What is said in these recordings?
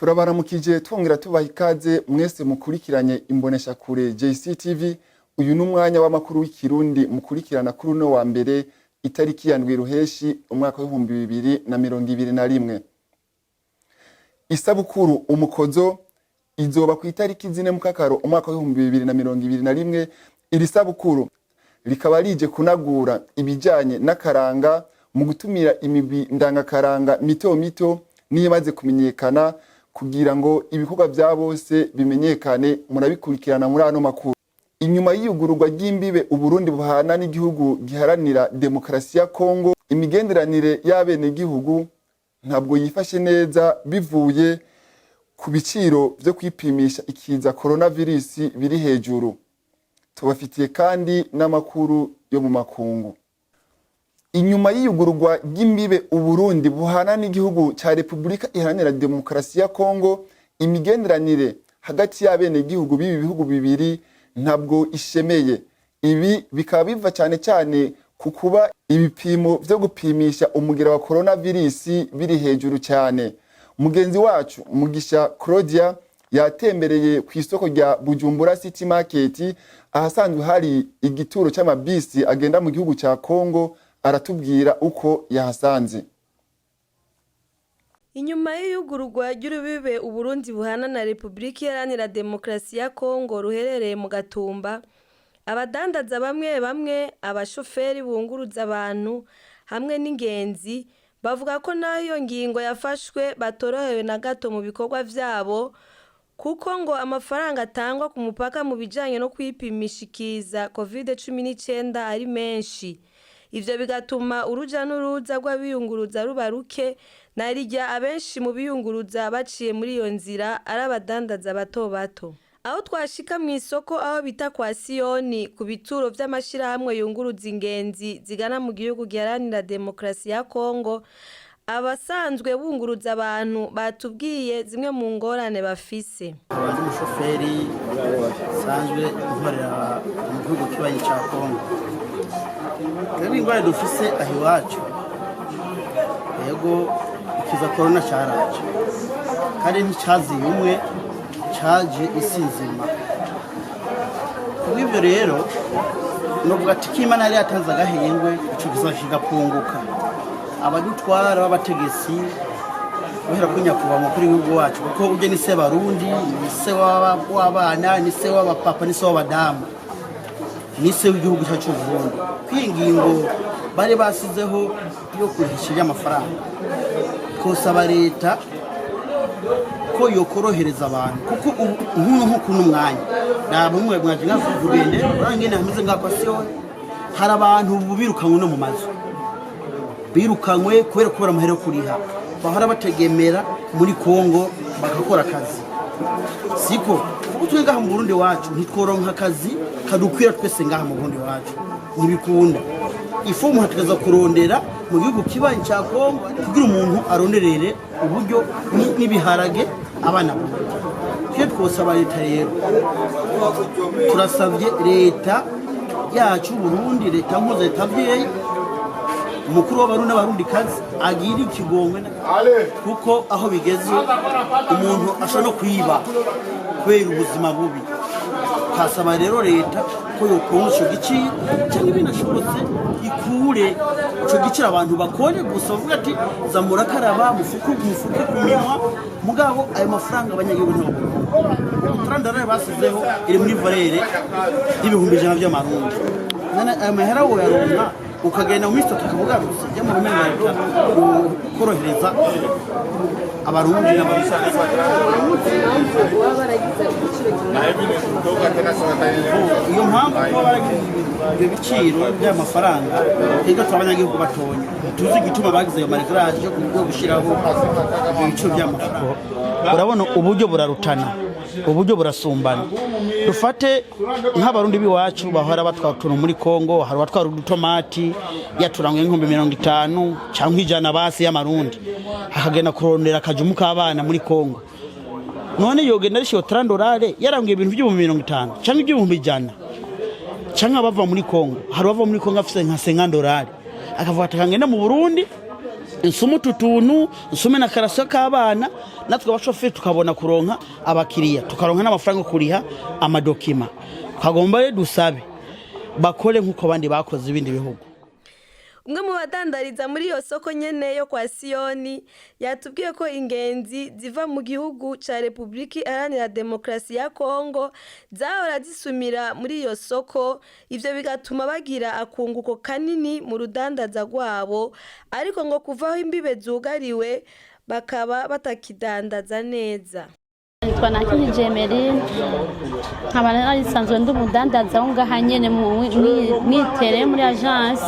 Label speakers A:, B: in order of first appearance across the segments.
A: Turabaramukije, twongera tubaha ikaze mwese mukurikiranye imboneshakure JCTV. Uyu ni umwanya w'amakuru w'ikirundi mukurikirana kuri uno wa mbere, itariki ya 7 Ruheshi, umwaka wa 2021. Isabukuru Umukozo izoba ku itariki 4 Mukakaro, umwaka wa 2021. Iri sabukuru rikaba rije kunagura ibijanye n'akaranga mu gutumira imigwi ndangakaranga mito mito n'iyimaze kumenyekana, kugira ngo ibikorwa vya bose bimenyekane. Murabikurikirana muri ano makuru. Inyuma y'iyugururwa ry'imbibe Uburundi buhana n'igihugu giharanira demokarasi ya Kongo, imigenderanire y'abenegihugu ntabwo yifashe neza, bivuye ku biciro vyo kwipimisha ikiza coronavirus biri hejuru. Tubafitiye kandi n'amakuru yo mu makungu. Inyuma y'iyugururwa ry'imbibe Uburundi buhana n'igihugu ca Repubulika Iharanira Demokarasi ya Kongo, imigenderanire hagati y'abenegihugu b'ibi bihugu bibiri ntabwo ishemeye. Ibi bikaba biva cyane cyane ku kuba ibipimo vyo gupimisha umugera wa coronavirus biri hejuru cyane. Mugenzi wacu Mugisha Claudia yatembereye ku isoko rya Bujumbura City Market, ahasanzwe hari igituro c'amabisi agenda mu gihugu ca Kongo, aratubwira uko yahasanze.
B: Inyuma y'iyugururwa ry'urubibe Uburundi buhana na Repubulika Iharanira Demokarasi ya Kongo ruherereye mu Gatumba, abadandaza bamwe bamwe, abashoferi bunguruza abantu hamwe n'ingenzi bavuga ko naho iyo ngingo yafashwe batorohewe na gato mu bikorwa vyabo, kuko ngo amafaranga atangwa ku mupaka mu bijanye no kwipimisha ikiza COVID-19 ari menshi. Ivyo bigatuma uruja n'uruza rw'abiyunguruza ruba ruke, narirya abenshi mu biyunguruza baciye muri iyo nzira ari abadandaza bato bato. Aho twashika mw'isoko aho bita kwa Siyoni, ku bituro vy'amashirahamwe yunguruza ingenzi zigana mu gihugu giharanira demokarasi ya Kongo, abasanzwe bunguruza abantu batubwiye zimwe mu ngorane bafise.
C: Nkaba ndi umushoferi nsanzwe nkorera mu gihugu kibanyi cya Kongo. Rero ingorane dufise aho iwacu, yego, ikiza korona cyaraje, kandi nticyaziye umwe, cyaje isi nzima. Kubw'ibyo rero novuga ati ko Imana yari yatanze agahengwe, ico kiza kigapunguka. Abadutwara b'abategetsi, guhera kuri nyakubahwa mukuru w'igihugu wacu, kuko ujye ni se Barundi, ni se w'abana, ni se w'abapapa, ni se w'abadamu, ni se w'igihugu cyacu cy'u Burundi, kwiyi ngingo bari basizeho yo kurihisha y'amafaranga, twosaba leta ko yokorohereza abantu, kuko ubu nk'uno nko kuno mwanya ntabwo umwe mwaje nka kugende urangene hameze nka kwa Siyoni, hari abantu ubu birukanwe no mu mazu, birukanywe kubera kubura amahera yo kuriha. Bahora bategemera muri Kongo bagakora akazi, siko? Kuko twe ngaha mu Burundi wacu ntitworonka akazi kadukwira twese. Ngaha mu Burundi wacu ntibikunda. Ifu umuntu ategereza kurondera mu gihugu kibanyi cya Kongo kugira umuntu aronderere uburyo n'ibiharage abana burya. Twe twosaba leta rero, turasabye leta yacu Burundi, leta mpuza, leta mvyeyi, umukuru w'Abarundi n'Abarundi kazi agira ikigongwe, kuko aho bigeze umuntu ashobora no kwiba kubera ubuzima bubi. Twasaba rero leta ko yokonga ico giciro, cyangwa ibinashobotse ikure ico giciro, abantu bakore gusa bavuga ati za murakaraba, mufuke mufuke ku minwa. Mugabo ayo mafaranga abanyagihugu ntibabona. 30 dollars basizeho iri muri valeur y'ibihumbi 100 by'amarundi. None ayo mahera woyaronka ukagenda mu minsi 3 ukabugarutse? Jya mu rumengo leta korohereza Abarundi n'Abarundi.
B: Baba baragize igiciro kingana?
C: Iyo mpamvu kuba baragize ibyo biciro by'amafaranga, twebwe turi abanyagihugu batonya, tuzi igituma bagize ayo ma réglages yo gushyiraho ibyo biciro by'amafaranga. Urabona uburyo burarutana, uburyo burasumbana. Dufate nk'Abarundi b'iwacu bahora batwara utuntu muri Kongo, hari abatwara udutomati yaturanguye nk'ibihumbi 50 cyangwa 100 basi y'amarundi, akagenda kurondera akajumu k'abana muri Kongo. None yogenda arishyura 30 dollars yaranguye ibintu by'ibihumbi 50 cyangwa iby'ibihumbi 100? Cyangwa abava muri Kongo, hari abava muri Kongo afise nka 50 dollars, akavuga ati kangenda mu Burundi. Nsume utu tuntu, nsume na karaso k'abana, natwe abashoferi tukabona kuronka abakiriya, tukaronka n'amafaranga yo kuriha amadokima. Twagomba rero dusabe bakore nk'uko abandi bakoze ibindi bihugu.
B: Umwe mu badandariza muri iyo soko nyene yo kwa Siyoni yatubwiye ko ingenzi ziva mu gihugu ca Repubulika Iharanira Demokarasi ya Kongo zahora zisumira muri iyo soko, ivyo bigatuma bagira akunguko kanini mu rudandaza rwabo, ariko ngo kuva aho imbibe zugariwe bakaba batakidandaza neza.
D: Nitwa Nakindi Emeline, nkaba narisanzwe ndi umudandaza wo ngaha nyene mwitere muri agence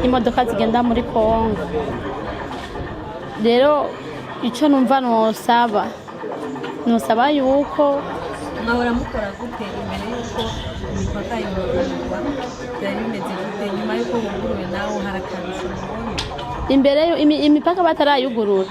D: y'imodoka zigenda muri Kongo. Rero ico numva nosaba yuko
E: Mwahora mukora gute imbere y'uko imipaka yugururwa? Byari bimeze gute nyuma y'uko buguruwe? Nawe hari akarusho mubona?
D: Imbere imipaka batarayugurura,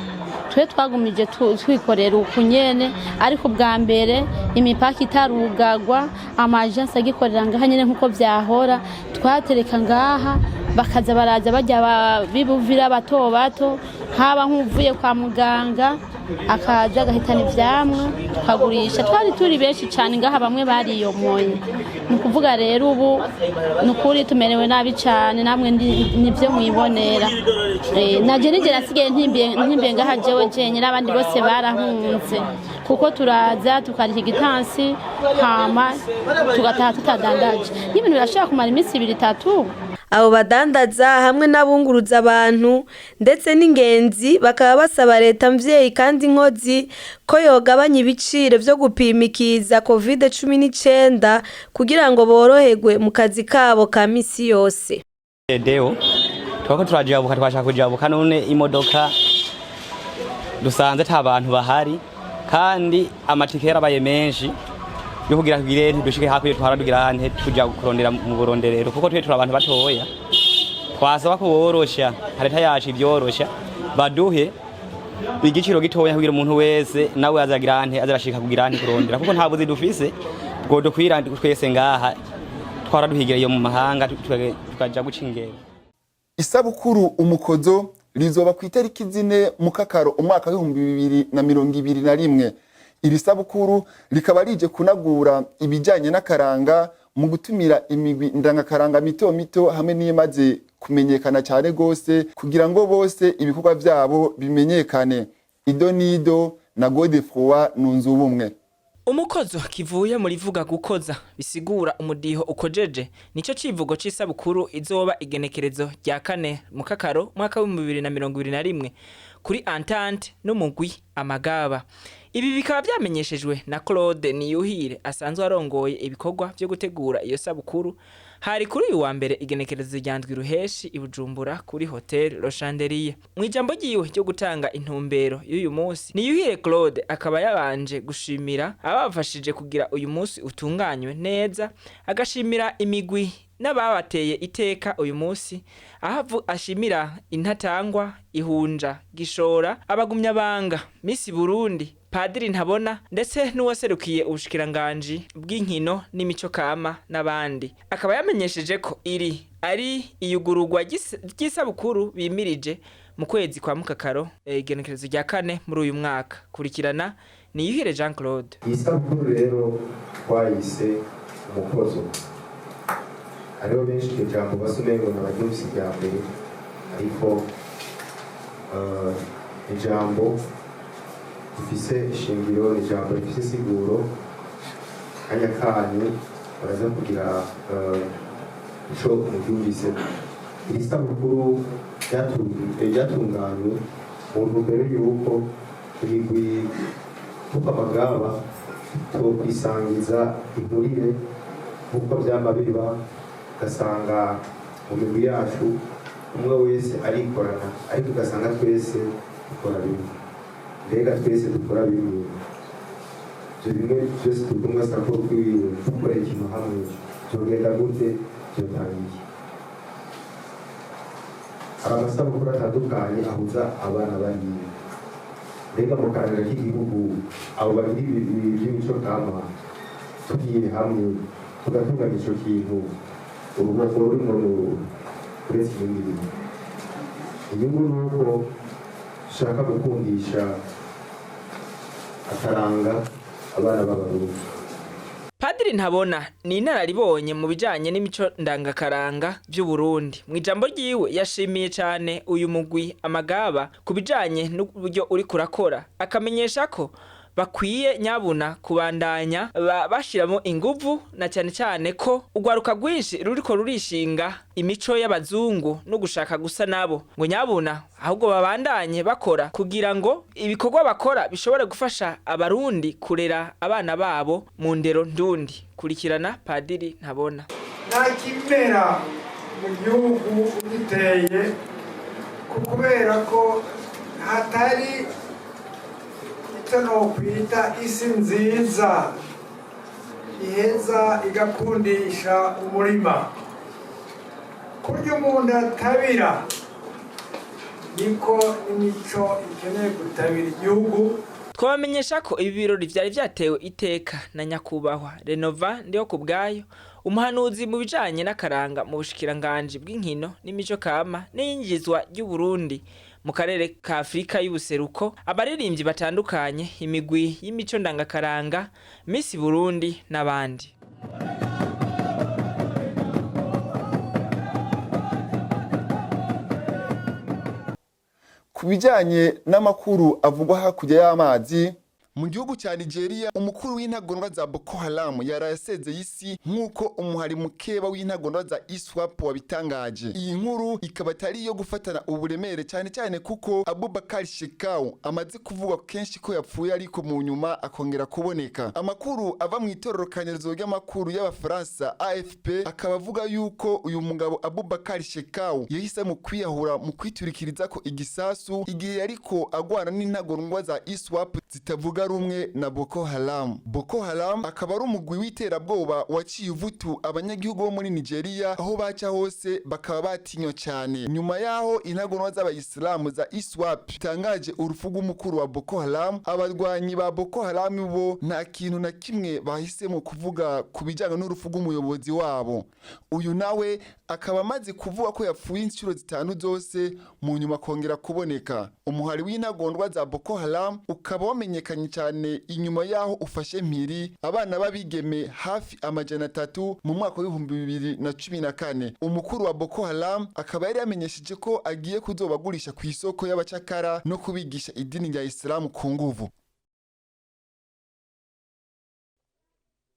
D: twe twagumije twikorera uku nyene, ariko bwa mbere imipaka itarugagwa, ama agence agikorera ngaha nyene nkuko vyahora, twatereka ngaha bakaza baraza bajya bibuvira bato bato, haba nk'uvuye kwa muganga akaza agahitana ivyamwa tukagurisha. Twari turi benshi cane ngaha, bamwe bariyomoye. Ni ukuvuga rero ubu ni ukuri tumerewe nabi cane, namwe nivyo mwibonera. Naje nije nasigaye ntimbiye ngaha jewe jenyine, n'abandi bose barahunze, kuko turaza tukariha igitansi hama tugataha tutadandaje. Nk'ibintu birashobora kumara iminsi ibiri itatu.
B: Abo badandaza hamwe n'abunguruza abantu ndetse n'ingenzi bakaba basaba leta mvyeyi kandi nkozi ko yogabanya ibiciro vyo gupimikiza COVID-19 kugira ngo boroherwe mu kazi kabo ka misi yose.
F: Deo twako turajabuka, twashaka kujabuka, none imodoka dusanze ata bantu bahari, kandi amatike yarabaye menshi yo kugira tugire ntidushike hakurya, twara dugira nte tuja kurondera mu buronderero, kuko twe turi abantu batoya. Twasaba ko borosha, leta yacu ibyorosha, baduhe igiciro gitoya kugira umuntu wese nawe azagira nte azarashika kugira nte kurondera, kuko nta buzi dufise bwo dukwira twese ngaha, twara duhigira iyo mu mahanga tukaja guca ingero.
A: Isabukuru Umukozo rizoba ku itariki 4 Mukakaro umwaka w'2021. Iri sabukuru rikaba rije kunagura ibijyanye n'akaranga mu gutumira imigwi ndangakaranga mito mito hamwe n'iyimaze kumenyekana cyane rwose, kugira ngo bose ibikorwa byabo bimenyekane. Ido nido na Godefroid Nunzubumwe.
G: Umukozo kivuye mu rivuga gukoza, bisigura umudiho ukojeje, nico civugo c'isabukuru izoba igenekerezo rya 4 Mukakaro mwaka w'2021 kuri Entente n'umugwi Amagaba. Ibi bikaba vyamenyeshejwe na Claude Niyuhire asanzwe arongoye ibikorwa vyo gutegura iyo sabukuru. Hari kuri uyu wa mbere igenekerezo rya 7 Ruheshi i Bujumbura kuri Hotel Le Chandelier. Mu ijambo ryiwe ryo gutanga intumbero y'uyu munsi, Niyuhire Claude akaba yabanje gushimira ababafashije kugira uyu munsi utunganywe neza, agashimira imigwi n'ababateye iteka uyu munsi, aho ashimira Intatangwa, Ihunja, Gishora, Abagumyabanga, Miss Burundi, Padiri Ntabona, ndetse n'uwaserukiye ubushikiranganji bw'inkino n'imico kama n'abandi. Akaba yamenyesheje ko iri ari iyugururwa ry'isabukuru bimirije mu kwezi kwa Mukakaro, igenekerezo rya 4 muri uyu mwaka. Kurikirana Niyuhire Jean Claude.
H: Iyi sabukuru rero twayise Umukozo. Hariho benshi iryo jambo basa umengo nabaryumvise irya mbere, ariko ijambo rifise ishingiro, ni ijambo rifise isiguro. Kanya kanyu baraza kugira ico muryumvise. Iri sabukuru ryatunganywe mu ntumbero y'uko imigwi kuko Amagaba twokwisangiza inturire nk'uko vyama biba, ugasanga mu migwi yacu umwe wese arikorana, ariko ugasanga twese dukora bimwe. Mbega twese dukora bimwe, ivyo bimwe byose turi umwe wese akora ukwiwe, dukorera ikintu hamwe vyogenda gute, vyotanga iki? Hari amasabukuru atandukanye ahuza abana bariya. Mbega mu karanga k'igihugu, abo bagira ibi by'imico kama, tugiye hamwe tugatunganya ico kintu, urugo rurimwo n'uru uretse ibindi bintu. Inyungu ni uko dushaka gukundisha akaranga abana b'Abarundi.
G: Padiri Ntabona ni inararibonye mu bijanye n'imico ndangakaranga vy'Uburundi. Mu ijambo ryiwe yashimiye cane uyu mugwi Amagaba ku bijanye n'uburyo uriko urakora, akamenyesha ko bakwiye nyabuna kubandanya bashiramo inguvu, na cane cane ko urwaruka rwinshi ruriko rurishinga imico y'abazungu no gushaka gusa nabo, ngo nyabuna ahubwo babandanye bakora kugira ngo ibikorwa bakora bishobore gufasha Abarundi kurera abana babo mu ndero ndundi. Kurikirana Padiri Ntabona.
I: Nta kimera mu gihugu giteye, kubera ko hatari icyo nokwita isi nziza iheza igakundisha umurima. Kurya umuntu atabira, niko n'imico ikeneye gutabira igihugu.
G: Twabamenyesha ko ibi birori vyari vyatewe iteka na nyakubahwa Renova Ndiho kubwayo, umuhanuzi mu bijanye n'akaranga mu bushikiranganji bw'inkino n'imico kama n'iyinjizwa ry'Uburundi mu karere ka Afrika y'ubuseruko, abaririmbyi batandukanye, imigwi y'imico ndangakaranga, Miss Burundi n'abandi.
A: Ku bijyanye n'amakuru avugwa hakurya y'amazi, mu gihugu cya Nigeria, umukuru w'intagondwa za Boko Haram yaraye asezeye isi, nk'uko umuhari mukeba w'intagondwa za ISWAP wabitangaje. Iyi nkuru ikaba atari iyo gufatana uburemere cyane cyane, kuko Abubakar Shekau amaze kuvugwa kenshi ko yapfuye, ariko mu nyuma akongera kuboneka. Amakuru ava mu itororokanyirizo ry'amakuru y'Abafaransa AFP akaba avuga yuko uyu mugabo Abubakar Shekau yahise mu kwiyahura mu kwiturikiriza ko igisasu igihe yariko agwana n'intagondwa za ISWAP zitavuga rumwe na Boko Haram. Boko Haram akaba ari umugwi w'iterabwoba waciye uvutu abanyagihugu bo muri Nigeria, aho baca hose bakaba batinywa cyane. Nyuma yaho intagondwa z'abayisilamu za ISWAP itangaje urupfu rw'umukuru wa Boko Haram, abarwanyi ba Boko Haram bo nta kintu na kimwe bahisemo kuvuga ku bijyanye n'urupfu rw'umuyobozi wabo. Uyu nawe akaba amaze kuvuga ko yapfuye inshuro zitanu zose, mu nyuma akongera kuboneka. Umuhari w'intagondwa za Boko Haram ukaba wamenyekanye cyane inyuma yaho ufashe mpiri abana b'abigeme hafi 300 mu mwaka wa 2014. Umukuru wa Boko Haram akaba yari yamenyesheje ko agiye kuzobagurisha ku isoko y'abacakara no kubigisha idini rya Isilamu ku nguvu.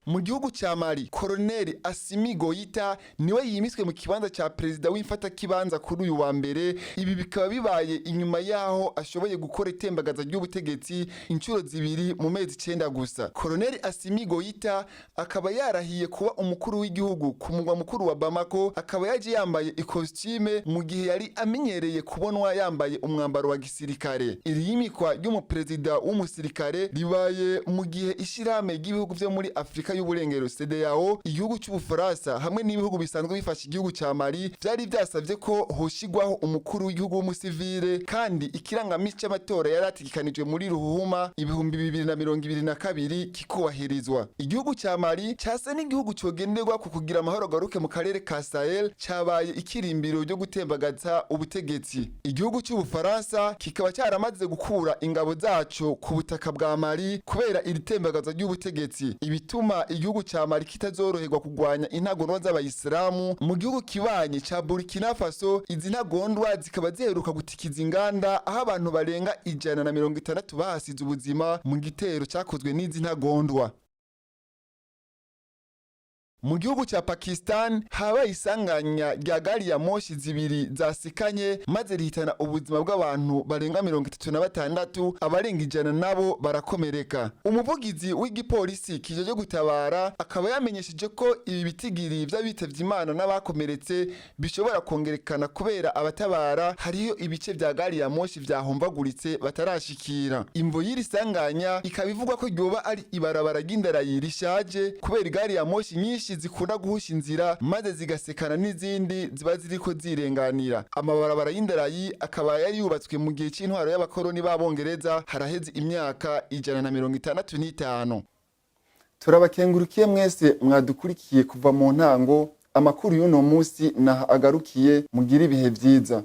A: Mu gihugu cya Mali, Koloneli Assimi Goïta niwe yimiswe mu kibanza cya perezida w'imfatakibanza kuri uyu wa mbere. Ibi bikaba bibaye inyuma yaho ashoboye gukora itembagaza ry'ubutegetsi inshuro zibiri mu mezi 9 gusa. Koloneli Assimi Goïta akaba yarahiye kuba umukuru w'igihugu ku mugwa mukuru wa Bamako, akaba yaje yambaye ikositime mu gihe yari amenyereye kubonwa yambaye umwambaro wa gisirikare. Iri yimikwa ry'umuperezida w'umusirikare ribaye mu gihe ishirahamwe ry'ibihugu vyo muri Afrika y'uburengero CEDEAO, igihugu cy'Ubufaransa hamwe n'ibihugu bisanzwe bifasha igihugu cya Mali byari byasabye ko hoshigwaho umukuru w'igihugu w'umusivile, kandi ikirangamisi cy'amatora yari ategekanijwe muri Ruhuhuma 2022 kikubahirizwa. Igihugu cya Mali cyasa n'igihugu cyogenderwa ku kugira amahoro agaruke mu karere ka Sahel, cyabaye ikirimbiro ryo gutembagaza ubutegetsi. Igihugu cy'Ubufaransa kikaba cyaramaze gukura ingabo zaco ku butaka bwa Mali kubera iri tembagaza ry'ubutegetsi, ibituma igihugu cya Mali kitazoroherwa kugwanya intagondwa z'abayisilamu mu gihugu kibanye ca Burkina Faso. Izi ntagondwa zikaba ziheruka gutikiza inganda, aho abantu barenga 160 bahasize ubuzima mu gitero cyakozwe n'izi ntagondwa. Mu gihugu cya Pakistan habaye isanganya rya gari ya moshi zibiri zasikanye, maze rihitana ubuzima bw'abantu barenga 36, abarenga 100 nabo barakomereka. Umuvugizi w'igipolisi kijeje gutabara akaba yamenyesheje ko ibi bitigiri vy'abitavye Imana n'abakomeretse bishobora kongerekana, kubera abatabara hariyo ibice vya gari ya moshi vyahombaguritse batarashikira. Imvo y'iri sanganya ikaba ivugwa ko ryoba ari ibarabara ry'indarayi rishaje, kubera gari ya moshi nyinshi zikunda guhusha inzira maze zigasekana n'izindi ziba ziriko zirenganira. Amabarabara y'indarayi akaba yari yubatswe mu gihe c'intwaro y'abakoroni b'Abongereza, haraheze imyaka 165. Turabakengurukiye mwese mwadukurikiye kuva mu ntango. Amakuru y'uno munsi naha agarukiye. Mugire ibihe vyiza.